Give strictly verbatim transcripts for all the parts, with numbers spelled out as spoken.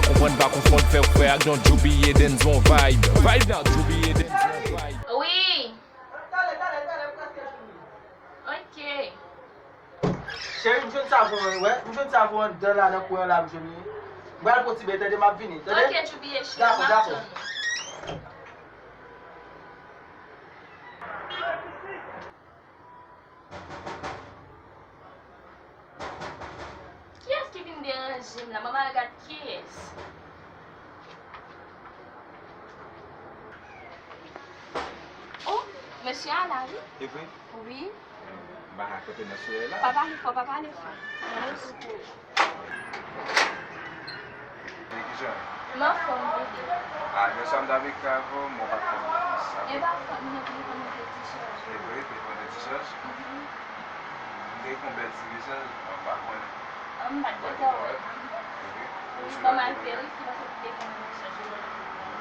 Konprann pa konfonn, fè w fè ak yon Djoubi Edens, yon vibe. Vibe nan Djoubi Edens, yon vibe. Wi. Talè, talè, talè, m prèske fini. Ok. Cheri, m jwenn savon an, wi. M jwenn savon anndan la, nan kwen an la, m jwenn li. M pral pran ti ben, tande, m ap vini, tande? Ok, Djoubi cheri, m ap tann ou. Kiyès ki vin deranje m la? Mwen al gad kiyès. Oh, mesye a la, wi. E vre? Wi. M pa ka kanpe nan solèy la. Pa pale fò, pa pale fò. Mwen resi pou ou. Men kijan? M anfòm, bebe. Ah, men sa m t ap ekri avè w, men w pa t konn sa. E pa fòt mwen, telefòn mwen te dichaj. E vre, telefòn te dichaj? Mhm. M te ekri yon bèl ti mesaj, mwen pa konnen. Ah, m pa t gentan wè. E vre? Wi, ban m al verifye, paske m te ekri yon mesaj. E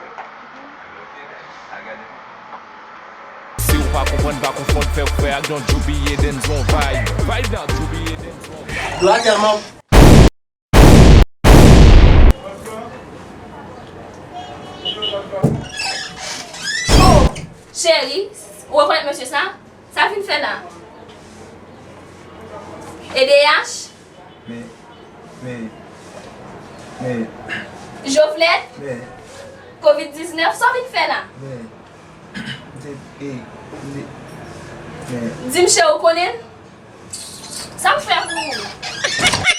vre? Mhm. Ok, al gade. Si w pa konprann, pa konfonn, fè w fè ak yon Djoubi Edens, yon vibe. Vibe nan Djoubi Edens, yon vibe. Dlo a tèlman. Oh, cheri, ou rekonèt mesye sa? Sa vin fè la? E D H? Men, men, men. Jovlèt? Men. Kovid diznèf, sa w vin fè la? Men. M te, e, m te, men. Di m cheri, ou konnen l? Sa m fè pou ou?